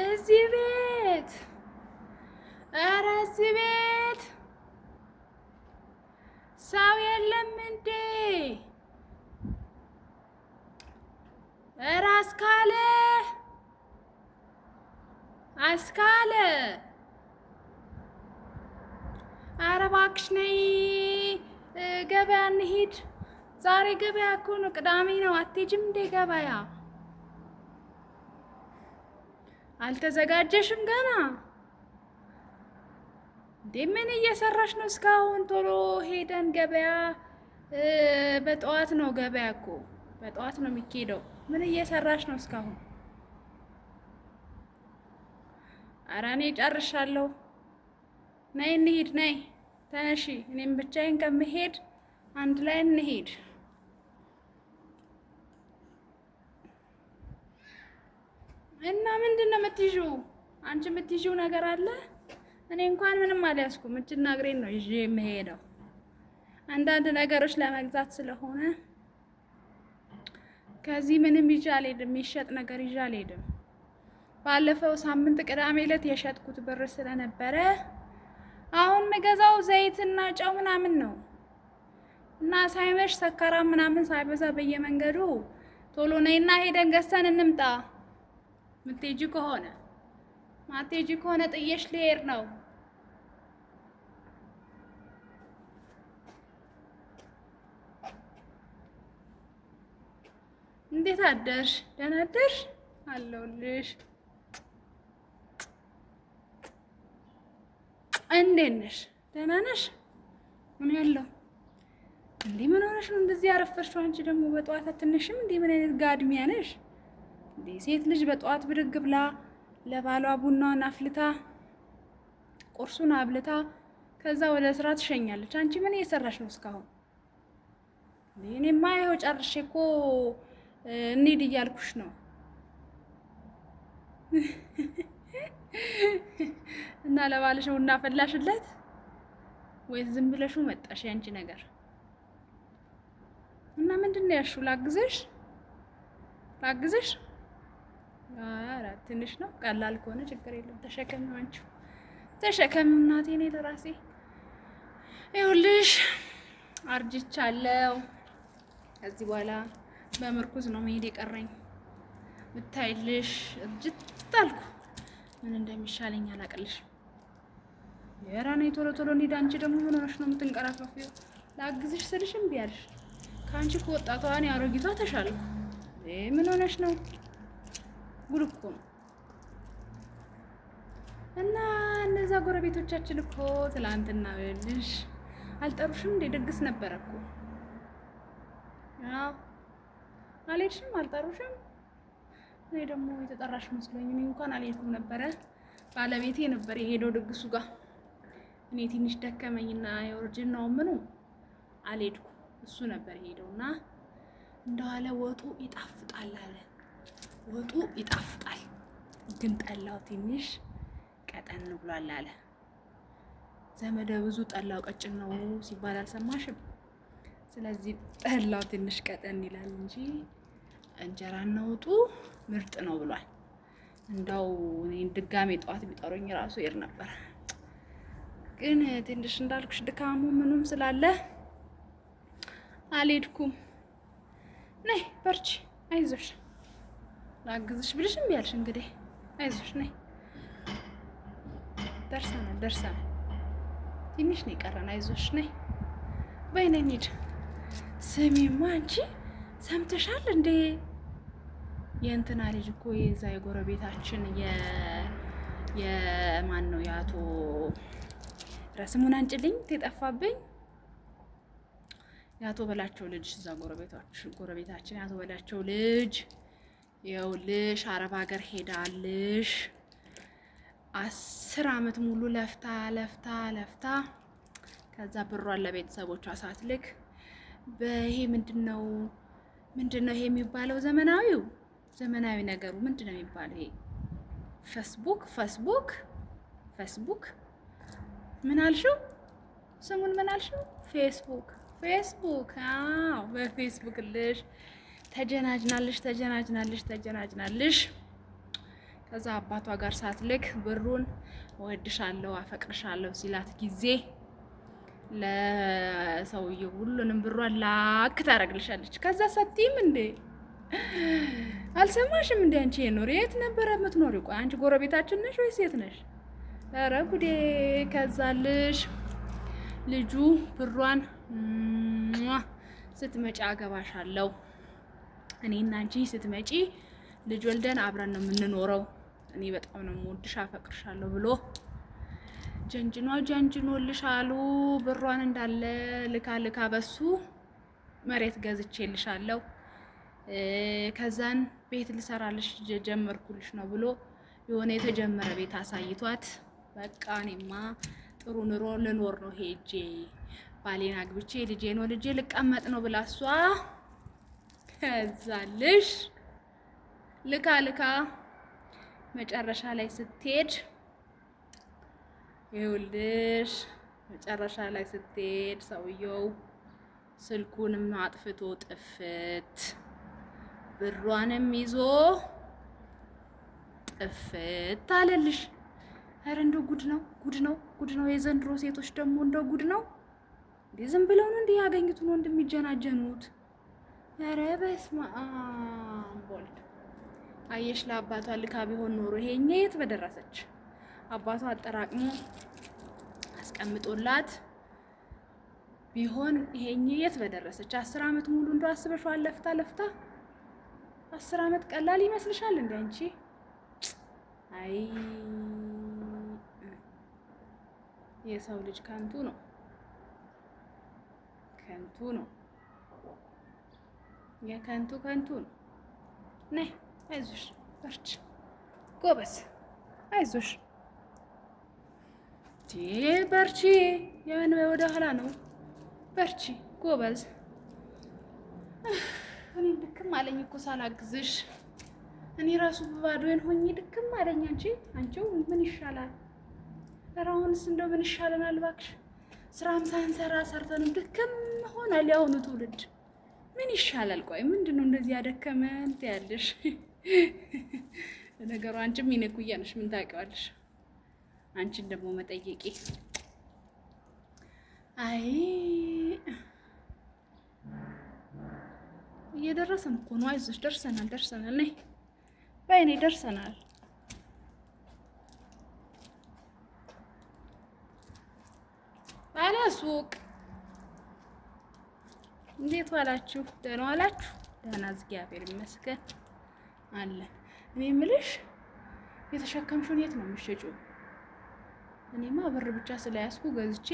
እዚህ ቤት፣ ኧረ እዚህ ቤት ሰው የለም እንዴ? ኧረ አስካለ አስካለ፣ ኧረ እባክሽ ነይ ገበያ እንሂድ። ዛሬ ገበያ እኮ ነው፣ ቅዳሜ ነው። አትሄጂም እንዴ ገበያ? አልተዘጋጀሽም ገና እንዴ? ምን እየሰራሽ ነው እስካሁን? ቶሎ ሄደን ገበያ። በጠዋት ነው ገበያ እኮ በጠዋት ነው የሚኬደው። ምን እየሰራሽ ነው እስካሁን? ኧረ እኔ ጨርሻለሁ። ነይ እንሂድ፣ ነይ ተነሺ። እኔም ብቻዬን ከምሄድ አንድ ላይ እንሂድ። እና ምንድን ነው የምትይዥው? አንቺ የምትይዥው ነገር አለ? እኔ እንኳን ምንም አልያዝኩም። እጅና እግሬን ነው ይዤ የምሄደው አንዳንድ ነገሮች ለመግዛት ስለሆነ ከዚህ ምንም ይዤ አልሄድም። የሚሸጥ ነገር ይዤ አልሄድም። ባለፈው ሳምንት ቅዳሜ ዕለት የሸጥኩት ብር ስለነበረ አሁን ምገዛው ዘይትና ጨው ምናምን ነው። እና ሳይመሽ ሰካራም ምናምን ሳይበዛ በየመንገዱ ቶሎ ነይና ሄደን ገዝተን እንምጣ። ምትሄጂ ከሆነ፣ ማትሄጂ ከሆነ ጥዬሽ ልሄድ ነው። እንዴት አደርሽ? ደህና አደርሽ? አለሁልሽ። እንዴት ነሽ? ደህና ነሽ? ምን ያለው እንዴ? ምን ሆነሽ ነው እንደዚህ ያረፈርሽው? አንቺ ደግሞ በጠዋት አትነሽም እንዴ? ምን አይነት ጋድሚያ ነሽ እንዴ? ሴት ልጅ በጠዋት ብድግ ብላ ለባሏ ቡናዋን አፍልታ ቁርሱን አብልታ ከዛ ወደ ስራ ትሸኛለች። አንቺ ምን እየሰራሽ ነው እስካሁን? እኔማ ይኸው ጨርሼ እኮ እንሂድ እያልኩሽ ነው። እና ለባልሽ ቡና ፈላሽለት ወይስ ዝም ብለሽው መጣሽ? ያንቺ ነገር እና ምንድን ነው ያልሽው? ላግዝሽ ላግዝሽ? ኧረ ትንሽ ነው፣ ቀላል ከሆነ ችግር የለም። ተሸከሚው፣ አንቺው ተሸከሚው እናቴ። እኔ ለራሴ ይኸውልሽ አርጅቻለሁ። ከዚህ በኋላ በምርኩዝ ነው መሄድ የቀረኝ። ብታይልሽ እርጅት አልኩ። ምን እንደሚሻለኝ አላቅልሽ። ኧረ ነይ ቶሎ ቶሎ እንሂድ። አንቺ ደግሞ ምን ሆነሽ ነው የምትንቀራፈፊው? ላግዝሽ ስልሽ እምቢ አልሽ። ከአንቺ ከወጣቷ እኔ አሮጊቷ ተሻልኩ። ምን ሆነሽ ነው? ጉድ እኮ ነው። እና እነዛ ጎረቤቶቻችን እኮ ትላንትና ይኸውልሽ አልጠሩሽም እንዴ? ድግስ ነበረ እኮ። አዎ አልሄድሽም? አልጠሩሽም? እኔ ደግሞ የተጠራሽ መስሎኝ እኔ እንኳን አልሄድኩም ነበረ። ባለቤቴ ነበር የሄደው ድግሱ ጋር። እኔ ትንሽ ደከመኝና የኦሪጂናው ምኑ አልሄድኩም። እሱ ነበር የሄደው እና እንደው አለ ወጡ ይጣፍጣል አለ። ወጡ ይጣፍጣል፣ ግን ጠላው ትንሽ ቀጠን ብሏል አለ። ዘመደ ብዙ ጠላው ቀጭን ነው ሲባል አልሰማሽም? ስለዚህ ጠላው ትንሽ ቀጠን ይላል እንጂ እንጀራና ወጡ ምርጥ ነው ብሏል። እንደው እኔ ድጋሜ ጠዋት ቢጠሩኝ ራሱ ይር ነበር፣ ግን ትንሽ እንዳልኩሽ ድካሙ ምኑም ስላለ አልሄድኩም። ነይ በርቺ፣ አይዞሽ፣ ላግዝሽ ብልሽ እምቢ አልሽ። እንግዲህ አይዞሽ፣ ነይ። ደርሰናል፣ ደርሰናል። ትንሽ ነው የቀረን። አይዞሽ፣ ነይ በይ፣ ነይ እንሂድ። ስሚማ አንቺ ሰምተሻል እንዴ? የእንትና ልጅ እኮ የዛ የጎረቤታችን የማን ነው የአቶ ረስሙን አንጭልኝ የጠፋብኝ የአቶ በላቸው ልጅ እዛ ጎረቤታችን የአቶ በላቸው ልጅ ይኸውልሽ አረብ ሀገር ሄዳልሽ 10 አመት ሙሉ ለፍታ ለፍታ ለፍታ ከዛ ብሯን ለቤተሰቦቿ ሳትልክ በይሄ ምንድነው ምንድነው ይሄ የሚባለው ዘመናዊው ዘመናዊ ነገሩ ምንድነው የሚባለው? ይሄ ፌስቡክ ፌስቡክ ፌስቡክ ምን አልሽው? ስሙን ምን አልሽው? ፌስቡክ ፌስቡክ። አዎ በፌስቡክ ልሽ ተጀናጅናልሽ ተጀናጅናልሽ ተጀናጅናልሽ። ከዛ አባቷ ጋር ሳትልክ ብሩን እወድሻለሁ አፈቅርሻለሁ ሲላት ጊዜ ለሰውየው ሁሉንም ብሯን ላክ ታደርግልሻለች። ከዛ ሰቲም እንዴ አልሰማሽም እንዴ አንቺ የኖር የት ነበረ የምትኖሪው? ቆይ አንቺ ጎረቤታችን ነሽ ወይስ የት ነሽ? ኧረ ጉዴ! ከዛልሽ ልጁ ብሯን ስትመጪ አገባሻለሁ፣ እኔና አንቺ ስትመጪ ልጅ ወልደን አብረን ነው የምንኖረው፣ እኔ በጣም ነው የምወድሽ አፈቅርሻለሁ ብሎ ጀንጅኗ ጀንጅኖልሻሉ። ብሯን እንዳለ ልካ ልካ በሱ መሬት ገዝቼልሻለሁ፣ ከዛን ቤት ልሰራልሽ ጀመርኩልሽ ነው ብሎ የሆነ የተጀመረ ቤት አሳይቷት፣ በቃ እኔማ ጥሩ ኑሮ ልኖር ነው ሄጄ ባሌን አግብቼ ልጄን ወልጄ ልቀመጥ ነው ብላ እሷ ከዛልሽ ልካ ልካ መጨረሻ ላይ ስትሄድ ይኸውልሽ መጨረሻ ላይ ስትሄድ ሰውየው ስልኩንም አጥፍቶ ጥፍት ብሯንም ይዞ ጥፍት አለልሽ። ኧረ እንደው ጉድ ነው ጉድ ነው ጉድ ነው። የዘንድሮ ሴቶች ደግሞ እንደው ጉድ ነው። እንዴ ዝም ብለው ነው እንዲህ ያገኙትን ወንድ የሚጀናጀኑት። ኧረ በስመ አብ ወልድ። አየሽ ለአባቷ ልካ ቢሆን ኖሮ ይሄኛ የት በደረሰች። አባቷ አጠራቅሞ አስቀምጦላት ቢሆን ይሄኛ የት በደረሰች። 10 ዓመት ሙሉ እንደው አስበሽዋል? ለፍታ ለፍታ 10 ዓመት ቀላል ይመስልሻል እንዴ አንቺ? አይ የሰው ልጅ ከንቱ ነው፣ ከንቱ ነው፣ የከንቱ ከንቱ ነው። ነይ አይዞሽ፣ በርቺ፣ ጎበዝ፣ አይዞሽ፣ በርቺ። የምን ወደ ኋላ ነው? በርቺ፣ ጎበዝ። እኔ ድክም አለኝ እኮ ሳላግዝሽ። እኔ ራሱ ባዶዬን ሆኜ ድክም አለኝ። አንቺ አንቺው ምን ይሻላል? ኧረ አሁንስ እንደው ምን ይሻለናል እባክሽ። ስራም ሳንሰራ ሰርተንም ድክም ሆናል። የአሁኑ ትውልድ ምን ይሻላል? ቆይ ምንድን ነው እንደዚህ ያደከመን ትያለሽ? ለነገሩ አንቺም የእኔ እኩያ ነሽ፣ ምን ታውቂዋለሽ? አንቺን ደግሞ መጠየቄ አይ እየደረሰን እኮ ነው። አይዞሽ፣ ደርሰናል፣ ደርሰናል። ነይ በይኔ ደርሰናል። ባለ ሱቅ እንዴት ዋላችሁ? ደህና ዋላችሁ? ደህና፣ እግዚአብሔር ይመስገን አለ። እኔ የምልሽ የተሸከምሽውን የት ነው የምትሸጪው? እኔማ ብር ብቻ ስለያዝኩ ገዝቼ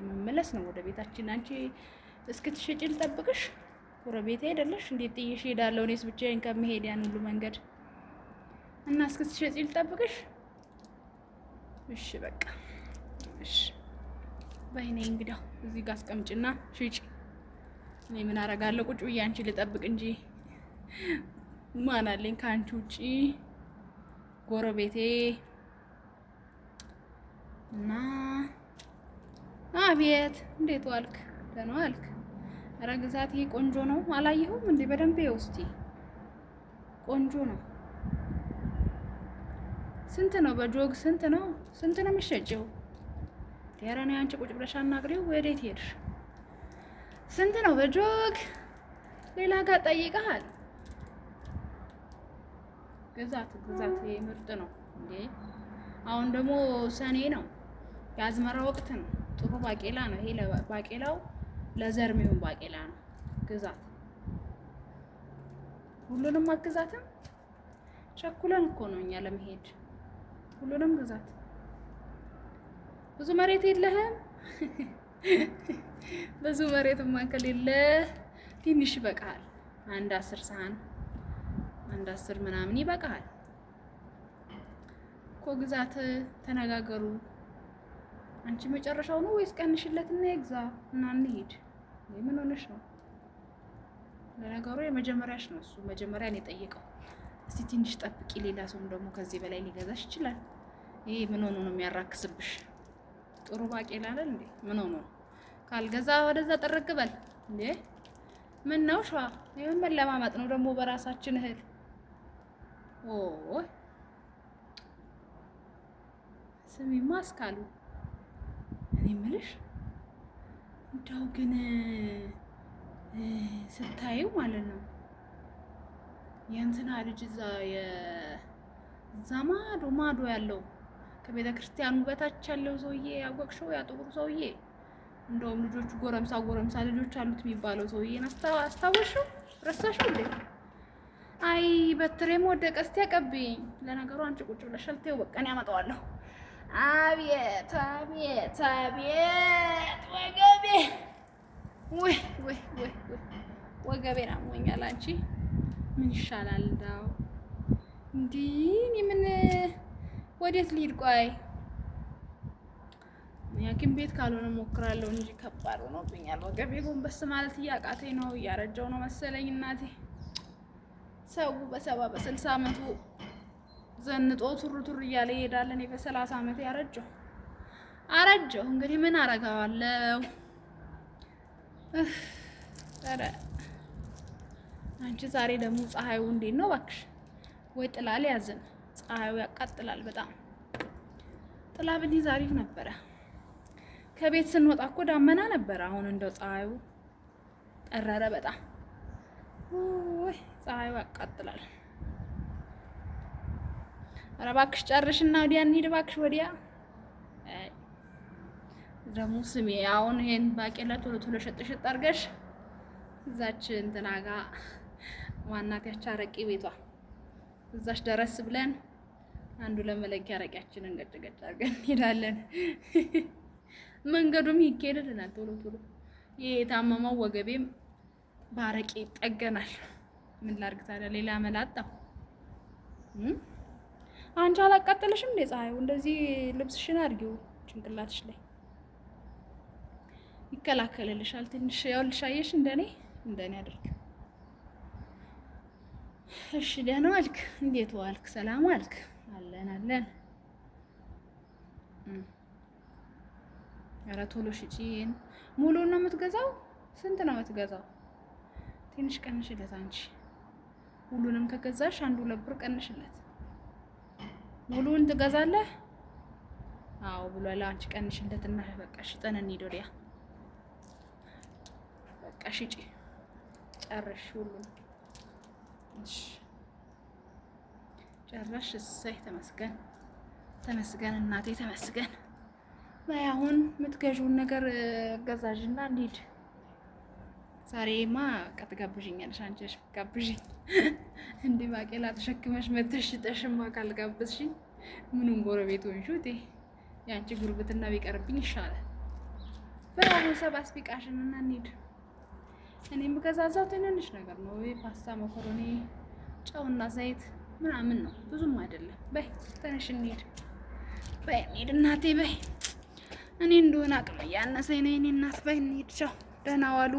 መመለስ ነው ወደ ቤታችን። አንቺ እስክትሸጪ ልጠብቅሽ? ጎረቤቴ አይደለሽ? እንዴት ጥዬሽ እሄዳለሁ? እኔስ ብቻዬን ከመሄድ ያን ሁሉ መንገድ እና እስክትሸጪ ልጠብቅሽ? እሺ በቃ እሺ። በይኔ እንግዲያው እዚህ ጋር አስቀምጭና ሽጪ። እኔ ምን አደርጋለሁ? ቁጭ ብዬ አንቺ ልጠብቅ እንጂ ማን አለኝ ከአንቺ ውጪ ጎረቤቴ። እና አቤት፣ እንዴት ዋልክ? ደህና ዋልክ? ኧረ ግዛት፣ ይሄ ቆንጆ ነው። አላየኸውም እንዴ? በደንብ ይኸው እስቲ፣ ቆንጆ ነው። ስንት ነው? በጆግ ስንት ነው? ስንት ነው የሚሸጨው? ኧረ እኔ አንቺ ቁጭ ብለሽ አናግሪው። ወዴት ሄድሽ? ስንት ነው በጆግ? ሌላ ጋር ጠይቀሃል? ግዛት ግዛት፣ ይሄ ምርጥ ነው እንዴ! አሁን ደግሞ ሰኔ ነው፣ የአዝመራ ወቅት ነው። ጥሩ ባቄላ ነው ይሄ። ባቄላው ለዘር የሚሆን ባቄላ ነው። ግዛት። ሁሉንም አግዛትም። ቸኩለን እኮ ነው እኛ ለመሄድ። ሁሉንም ግዛት። ብዙ መሬት የለህም? ብዙ መሬትማ ከሌለ ትንሽ ይበቃሃል። አንድ 10 ሰሃን አንድ 10 ምናምን ይበቃሃል እኮ። ግዛት፣ ተነጋገሩ። አንቺ መጨረሻው ነው ወይስ ቀንሽለትና ይግዛ እና እንሂድ? ምን ሆነሽ ነው? ለነገሩ የመጀመሪያሽ ነው እሱ መጀመሪያ ነው የጠየቀው። እስቲ ትንሽ ጠብቂ፣ ሌላ ሰውም ደግሞ ከዚህ በላይ ሊገዛሽ ይችላል። ይሄ ምን ሆኖ ነው የሚያራክስብሽ? ጥሩ ባቄላ አይደል እንዴ? ምን ሆኖ ነው? ካልገዛ ወደዛ ጥርግ በል እንዴ! ምን ነው ሸዋ፣ ይሄን መለማመጥ ነው ደግሞ በራሳችን እህል። ኦ ስሚማ አስካሉ፣ እኔ የምልሽ እንደው ግን ስታየው ማለት ነው የእንትና ልጅ እዛ እዛ ማዶ ማዶ ያለው ከቤተ ክርስቲያኑ በታች ያለው ሰውዬ ያወቅሽው? ያ ጥቁሩ ሰውዬ እንደውም ልጆቹ ጎረምሳ ጎረምሳ ልጆች አሉት የሚባለው ሰውዬን አስታወስሽው? ረሳሽው እንዴ? አይ በትሬም ወደቀ። እስቲ አቀብይኝ። ለነገሩ አንቺ ቁጭ ብለሻል። ተይው በቃ እኔ አመጣዋለሁ። አቤት አቤት አቤት ወገቤ! ወይ ወይ ወይ ወይ ወገቤን አሞኛል። አንቺ ምን ይሻላል? እንዳው እንዲህ እኔ ምን ወዴት ልሂድ? ቆይ ሐኪም ቤት ካልሆነ ሞክራለሁ እንጂ ከባድ ሆኖብኛል። ወገቤ ጎንበስ ማለት እያቃተኝ ነው። እያረጀው ነው መሰለኝ እናቴ። ሰው በ70 በ60 አመቱ ዘንጦ ቱር ቱር እያለ ይሄዳል። እኔ በ30 አመቴ አረጀሁ አረጀሁ። እንግዲህ ምን አረጋዋለሁ? ኧረ አንቺ ዛሬ ደግሞ ፀሐዩ እንዴት ነው እባክሽ? ወይ ጥላ ሊያዝን፣ ፀሐዩ ያቃጥላል በጣም። ጥላ ብንይዝ አሪፍ ነበረ። ከቤት ስንወጣ እኮ ዳመና ነበረ። አሁን እንደው ፀሐዩ ጠረረ በጣም። ውይ ፀሐዩ ያቃጥላል። ኧረ እባክሽ ጨርሽና ወዲያ እንሂድ እባክሽ ወዲያ። ደግሞ ስሜ አሁን ይሄን ባቄላ ቶሎ ቶሎ ሸጥ ሸጥ አድርገሽ እዛች እንትና ጋ ማናት ያች አረቄ ቤቷ እዛች ደረስ ብለን አንዱ ለመለኪያ አረቂያችንን ገጭ ገጭ አድርገን እንሄዳለን። መንገዱም ይኬድልናል ቶሎ ቶሎ። ይሄ የታመመው ወገቤም በአረቄ ይጠገናል። ምን ላድርግ ታዲያ ሌላ መላጣው። አንቺ አላቃጠለሽም እንዴ ፀሐዩ? እንደዚህ ልብስሽን አድርጊው ጭንቅላትሽ ላይ ይከላከልልሻል። ትንሽ ያውልሽ፣ አየሽ፣ እንደኔ እንደኔ አድርግ። እሺ ደህና ዋልክ? እንዴት ዋልክ? ሰላም ዋልክ? አለን አለን። ኧረ ቶሎ ሽጪን። ሙሉውን ነው የምትገዛው? ስንት ነው የምትገዛው? ትንሽ ቀንሽለት አንቺ። ሁሉንም ከገዛሽ አንዱ 2 ብር ቀንሽለት። ሙሉውን ትገዛለህ? አዎ ብሏል። አንቺ ቀንሽለትና በቃ ሽጠን እንሂድ ወዲያ። በቃ ሽጪ፣ ጨረሽ ሁሉን። እሺ ጨረሽ። እሰይ ተመስገን፣ ተመስገን እናቴ ተመስገን። በይ አሁን የምትገዢውን ነገር ገዛዥና እንሂድ። ዛሬማ በቃ ትጋብዥኛለሽ። አንቺ ነሽ የምትጋብዥኝ። እንዲህ ባቄላ ተሸክመሽ መተሽ ሽጠሽማ ካልጋበዝሽኝ ምኑን ጎረቤት ሆንሽ? እቴ የአንቺ ጉርብትና ቢቀርብኝ ይሻላል። በይ አሁን ሰባስቢ ዕቃሽን እና እንሂድ። እኔ የምገዛዛው ትንንሽ ነገር ነው፣ ፓስታ፣ መኮሮኒ፣ ጨውና ዘይት ምናምን ነው፣ ብዙም አይደለም። በይ ተነሽ እንሂድ። በይ እንሂድ እናቴ በይ። እኔ እንደሆነ አቅም እያነሰኝ ነው የእኔ እናት። በይ እንሂድ። ቻው፣ ደህና ዋሉ።